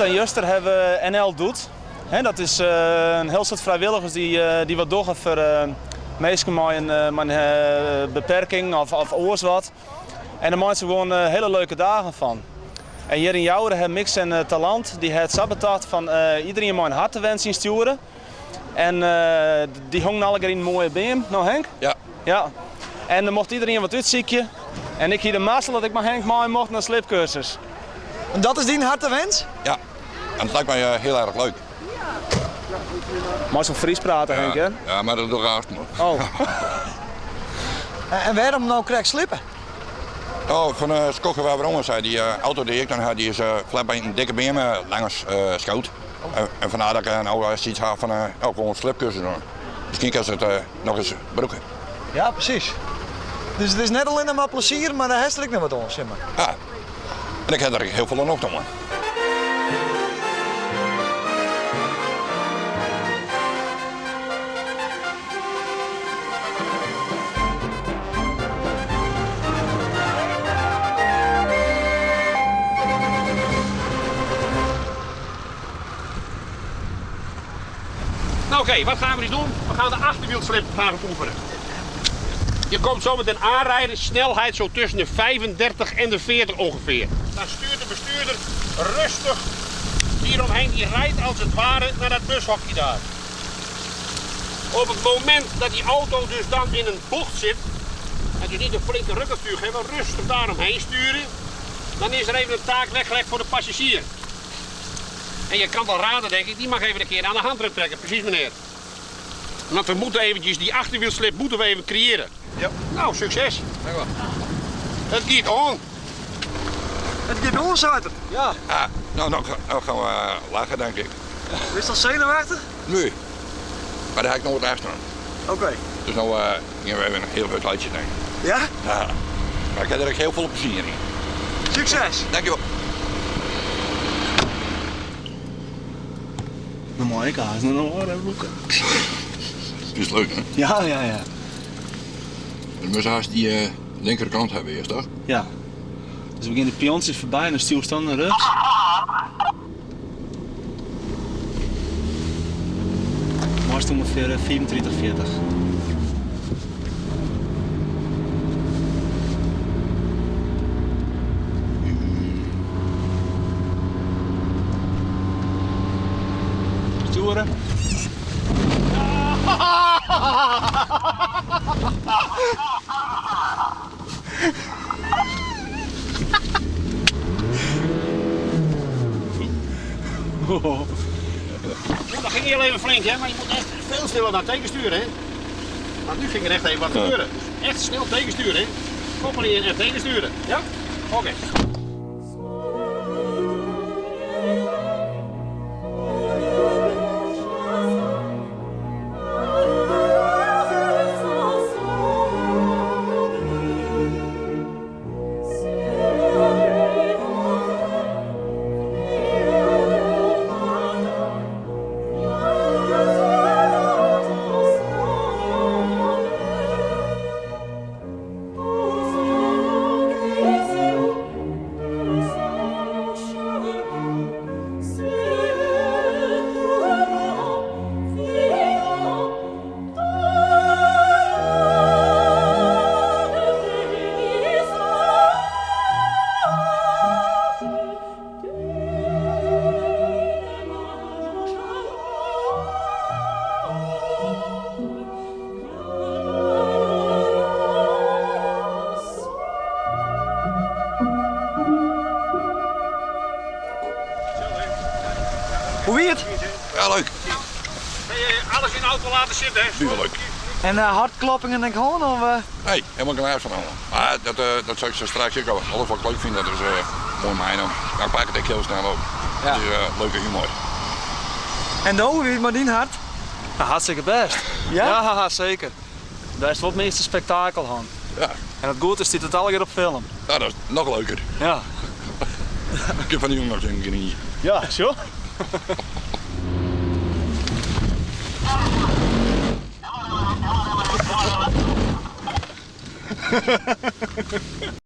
En juster hawwe we NL Doet. Dat is in hiel soad frijwilligers dy't wat dogge foar minsken mei in beperking of oars wat. En dêr meitsje we gewoan hiele leuke dagen fan. En hjir yn Joure ha Mix en Talant, dy ha it sa betocht fan iderien mei in hartewens ynstjoere. En dy hongen allegear yn in moaie beam, no Henk? Ja. Ja. En dan mocht iderien wat útsykje. En ik hie de mazzel dat ik mei Henk mei mocht nei slipkursus. En dat is dyn hartewens? Ja. En it liket my hiel erch leuk. Meist wol Frysk prate, Henk, hè? Ja, mar dat doch ik aanst noch. Oh. En wêrom no krekt slippe? Oh, fan de skokke waar werom sei, dy auto dy't ik dan ha, dy is flakby in dikke beam langs skood. En fanôf dat ik no sayts ha fan, oh, ik wol in slipkursus dwaan. Miskien kin se it noch ris brûke. Ja, presys. Dus it is net allinnich mar plezier, mar dêr hast der ek noch wat oan, sis mar. Ja, en ik ha der ek hiel folle nocht oan. Nou oké, wat gaan we nu doen? We gaan de achterwielslip gaan oefenen. Je komt zo meteen aanrijden, snelheid zo tussen de 35 en de 40 ongeveer. Dan stuurt de bestuurder rustig hieromheen. Die rijdt als het ware naar dat bushokje daar. Op het moment dat die auto dus dan in een bocht zit, en dus niet een flinke ruk op stuur geven, maar rustig daaromheen sturen, dan is er even een taak weggelegd voor de passagier. En je kan wel raden, denk ik, die mag even een keer aan de handrem trekken. Precies, meneer. Want we moeten eventjes die achterwielslip moeten we even creëren. Ja. Nou, succes. Dank u wel. Het gaat on. Het gaat on, zei het. Ja. Ah, nou, nou, nou gaan we lachen, denk ik. Is dat zenuwachtig? Nee. Maar daar heb ik nog wat echt aan. Oké. Dus nou gaan we even een heel groot liedje denken. Ja? Ja. Maar ik heb er ook heel veel plezier in. Succes! Dankjewel. Dan mei ik haast noch in de lûke. Het is leuk, hè? Ja, ja, ja. Dan moest haast die linkerkant hebben eerst, toch? Ja. Dus we beginnen de piontjes voorbij en dan stuur dan naar rechts. Maar is het ongeveer 34, 40. Sturen. Dat ging heel even flink, hè? Maar je moet echt veel sneller naar tegensturen, hè? Want nu ging er echt even wat gebeuren. Dus echt snel tegensturen, hè? Koppeling in en tegensturen. Ja? Oké. Hoe wie het? Ja, leuk. Hey, alles in de auto laten zitten, hè? Super leuk. En hartkloppingen denk ik gewoon, of? Nee, helemaal geen last van allemaal. Maar dat zou ik zo straks ook al. Alles wat ik leuk vind, dat is mooi mijn. Dan pak ik het ook heel snel op. Ja. Dat is leuke humor. En de hoe wie het maar dien hart? Nou, hartstikke best. Ja? Ja, zeker. Daar is wat meeste spektakel aan. Ja. En het goed is, dit het alweer op film. Ja, dat is nog leuker. Ja. Ik heb van die jongen nog zo'n grietje. Ja, zo.